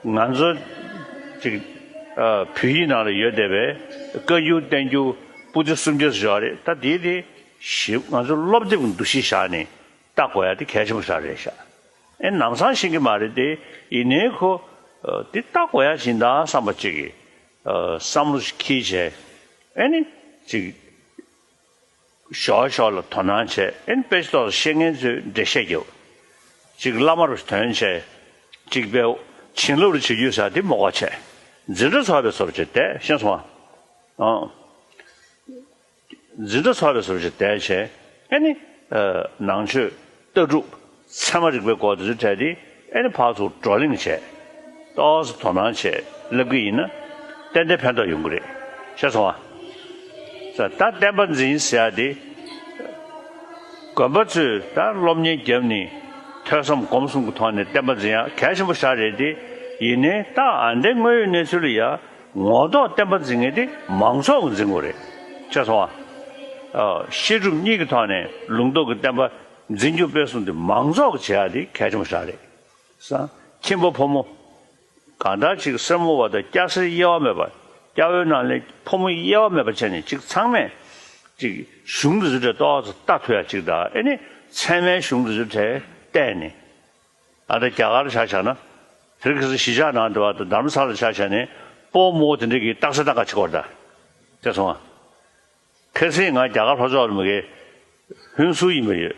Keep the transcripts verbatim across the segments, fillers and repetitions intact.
ང་ཚོ་ཅིག་ཨ་བོད་ཡིག་ནང་ལ་ཡོད་བསྡད་པའི་བཀའ་འགྱུར་བསྟན་འགྱུར་པོ་ཏི་སུམ་བརྒྱ་ཙམ་ཡོད་རེད། ད་དེའི་དེ་ཞིབ་ང་ཚོ་སློབ་དེབ་ཀྱི་འདུ་ཤེས་བཞག་ནས་ལྟ་དགོས་ཡ་དེ་གལ་ཆེན་པོ་ཞིག་རེད་ཤག་ཨེ་ནམ་སང་ཤེས་ཀྱི་མ་རེད་དེ། ཡིན་ནའི་ཁོ་ཨ་དེ་ལྟ་དགོས་ཡ་ཞིག་འདུག་བསམ་པ་ཅིག་གི་ཨ་བསམ་བློ་ཞིག་འཁྱེར་བྱས། ཨེ་ནི་ཅིག་ཞོག་ཞོག་ལ་དོ་སྣང་བྱས། ཨེ་ནི་དཔེ་ཆ་ཐོག་ལ་ཤེས་མཁན་ཚོས་འགྲེལ་བཤད་རྒྱབ། ཅིག་བླ་མ་རུ་ཐོན་བྱས། ཅིག་དཔེ་བྱིན་རླབས་རུ་བྱེད་རྒྱུ་ཟེར་དེ་མོ་ག་བྱས། འཛིན་གྲྭ་ཚོགས་པའི་བཟོ་འདྲ་བྱས་བསྡད། ཤེས་སོང་ཨ། ཨང་། འཛིན་གྲྭ་ཚོགས་པའི་བཟོ་འདྲ་བྱས་བསྡད་བྱས། ཨེ་ནི་ཨ་ནང་ཆོས་ལྟ་གྲུབ་ཚད་མ་རིག་པའི་སྐོར་དེ་ཚོ་བྲལ་ཏེ། ཨེ་ནི་ཕར་ཚུར་བགྲོ་གླེང་བྱས། ཏོག་ཙམ་དོ་སྣང་བྱས་ལབ་ཀྱི་ཡིན་ན། ཏན་ཏན་ཕན་ཐོགས་ཡོང་གི་རེད། ཤེས་སོང་ཨ། ས་ད་བསྟན་པ་འཛིན་ཟེར་ཡ་དེ། དགོན་པ་ཚོས་ད་སློབ་གཉེར་བརྒྱབ་ནས་ཐོས་བསམ་སྒོམ་གསུམ་གྱི་ཐོག་ནས་བསྟན་པ་འཛིན་ཡ་གལ་ཆེན་པོ་ཞིག་རེད་དེ། ཡིན་ནའི་ད་ཨ་འདྲའི་དངོས་ཡོད་གནས་ཚུལ་ལ་ཡ་ངོ་ཐོག་བསྟན་པ་འཛིན་མཁན་དེ་མང་ཚོགས་ཀྱིས་འཛིན་དགོས་རེད། ཤེས་སོང་ཨ། ཨ་བཤད་སྒྲུབ་གཉིས་ཀྱི་ཐོག་ནས་ལུང་རྟོགས་ཀྱི་བསྟན་པ་འཛིན་སྐྱོང་སྤེལ་གསུམ་དེ་མང་ཚོགས་ཀྱིས་བྱེད་ཡ་དེ་གལ་ཆེན་པོ་ཞིག་རེད། ས་ཁྱིམ་པ་ཕོ་མོ། གང་ལྟར་ཅིག་སེར་མོ་བ་དང་སྐྱ་སེར་དབྱེ་བ་མེད་པ། སྐྱ་བོའི་ནང་ལས་ཕོ་མོ་དབྱེ་བ་མེད་པ་བྱས་ནས་ཅིག་ཚང་མས་ཅིག་གཞུང་འདི་ཚོ་གྲས་ཏོག་ཙམ་ལྟ་ཐུབ་ཡ་ཅིག་དང་། ཨེ་ནི་ཚད་མའི་གཞུང་འདི་ཚོ་གྲས་བལྟས་ནས། ཨ་ད་རྒྱ་གར་ཆ་བཞག་ན། དེ་རིང་ཁ་སང་གཞིས་ཆགས་ནང་དུ་བ་དང་རྡ་རམ་ས་ལ་ཆ་བཞག་ནས་སྤོ་རྨོ་དེ་འདྲ་གི་རྟགས་གསལ་བཏང་ག་བྱེད་དགོས་རེད་ད། ཤེས་སོང་ཨ། ཁ་སང་ང་རྒྱ་གར་ལྷོ་ཕྱོགས་ལ་མི་གའི་ཧུན་སུར་ཡིན་པ་ཡོད།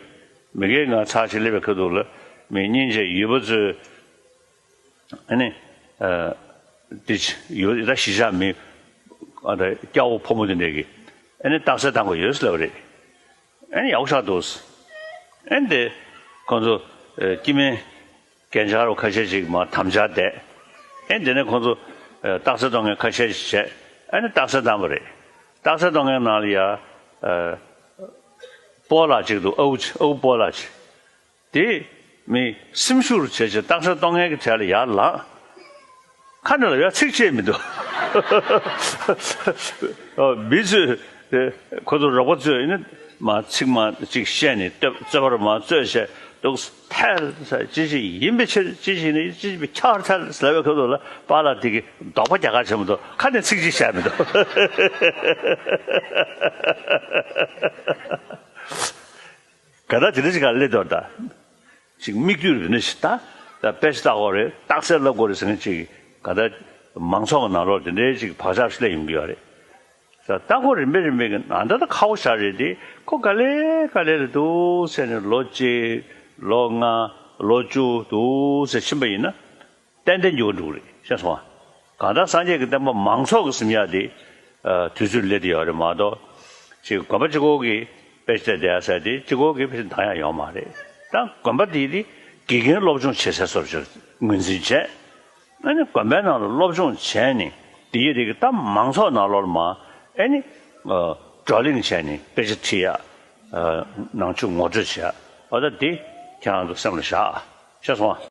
མི་གའི་ང་ཚར་ཞིག་སླེབས་པའི་ཁ་ཐུག་ལ་མི་སྙིང་རྗེ་ཡོད་པ་ཚོས། ཨ་ནི། ཨ་དེ་ཡོད་ད་གཞིས་ཆགས་མི། ཨ་ད་སྐྱ་བོ་ཕོ་མོ་དེ་འདྲས་ཀྱི། ཨ་ནི་རྟགས་གསལ་བཏང་དགོས་ཡོད་ཟེར་ལབ་པ་རེད། ཨ་ནི་ཡག་པོ་ཆགས་འདུག་ཨ་ནི་དེ་ཁོང་ཚོ་ཨ་སྐྱེ་དམན་རྒན་ཆགས་རོགས་ཁ་ཤས་ཅིག་མར་དམ་བཅའ་བསྡད། ཨ་ནི་དེ་ནས་ཁོང་ཚོ་ཨ་རྟགས་གསལ་གཏོང་མཁན་ཁ་ཤས་ཅིག་བྱས། ཨ་ནི་རྟགས་གསལ་བཏང་པ་རེད། རྟགས་གསལ་གཏོང་མཁན་ནང་ལ་ཡ་ཨ་སྤོ་ལགས་ཅིག་འདུག་ཨའུ་ཅིག་ཨའུ་སྤོ་ལགས་ཅིག་དེ་མི་སེམས་ཤུགས་རུ་བྱས་བྱས་རྟགས་གསལ་གཏོང་མཁན་གྱི་གྲས་ལ་ཡར་ལངས། ཁ་ནས་ལབ་ཡ་ཚིག་གཅིག་མི་འདུག་ཨ་མི་ཚོས་དེ་ཁོ་ཚོ་རོགས་པ་ཚོས་ཡིན་ན་མ་ཚིག་མ་གཅིག་བཤད་ནས་རྩོད་རྩོད་པ་རུ་མ་རྩོད་བྱས་འདུག་ཐལ་ཟེར། ཅི་ཞིག་ཡིན་པའི་ཕྱིར་ཅི་ཞིག་ནི་ཅི་ཞིག་ཁྱར་ཐལ་ཟེར་བའི་ཁ་ཐུག་ལ་པཱ་ལགས་དེ་གི་དོགས་པ་རྒྱག་ག་བྱེད་མི་འདུག་ཁ་ནས་ཚིག་གཅིག་བཤད་མི་འདུག་ག་ད་དེ་འདྲ་ཞིག་ག་སླེབས་འདུག་ད། ཅིག་མིག་ལྟོས་རེ་ནི་ཞིག་ད། ད་དཔེ་ཆ་ལྟ་དགོས་རེད། རྟགས་གསལ་ལབ་དགོས་རེད་ཟེར་མཁན་ཅིག་ག་ད་མང་ཚོགས་ཀྱི་ནང་ལོགས་དེ་འདྲའི་ཅིག་བག་ཆགས་ཤིག་སླེབས་ཡོང་གི་ཡོད་རེད། ད་ལྟ་སྐོར་རིམ་པས་རིམ་པས་ཀྱི་ནང་ད་ད་ཁག་པོ་ཞིག་རེད་དེ། ཁོ་ག་ལེ་ག་ལེ་རེད་འདུག་ཟེར་ནས་ལོ་གཅིག་ལོ་ལྔ་ལོ་བཅུ་འདུག་ཟེར་ཕྱིན་པ་ཡིན་ན། ཏན་ཏན་འགྱུར་བ་འགྲོ་གི་རེད། ཤེས་སོང་ང་། གང་ལྟར་སངས་རྒྱས་ཀྱི་བསྟན་པ་མང་ཚོགས་ཀྱི་ཟིན་ཡག་དེ་ཨ་དུས་ཚོད་སླེབས་བསྡད་ཡོད་རེད་མ་གཏོགས། ཅིག་དགོན་པ་གཅིག་པོ་གིས་དཔེ་ཆ་བལྟས་བསྡད་ཡག་ཟེར་དེ་གཅིག་པོ་གིས་དཔེ་ཆ་འདང་ཡག་ཡོད་མ་རེད། ད་དགོན་པ་དེ་དེ་དགེ་རྒན་སློབ་སྦྱོང་བྱེད་སའི་བཟོ་འདྲ་ངོས་འཛིན་བྱས། ཨ་ནི་དགོན་པའི་ནང་ལ་སློབ་སྦྱོང་བྱས་ནས་དེ་ཡི་རིགས་ཀྱི་ད་མང་ཚོགས་ནང་ལོགས་ལ་མར་ཨ་ནི་ཨ་བགྲོ་གླེང་བྱས་ནས་དཔེ་ཆ་ཁྲིད་ཡག་ཨ་ནང་ཆོས་ངོ་སྤྲོད་བྱེད་ཡག་འོ་ད་དེ་ཁྱེད་རང་ཚོ་སེམས་ལ་བཞག་ཤེས་སོང་ང་།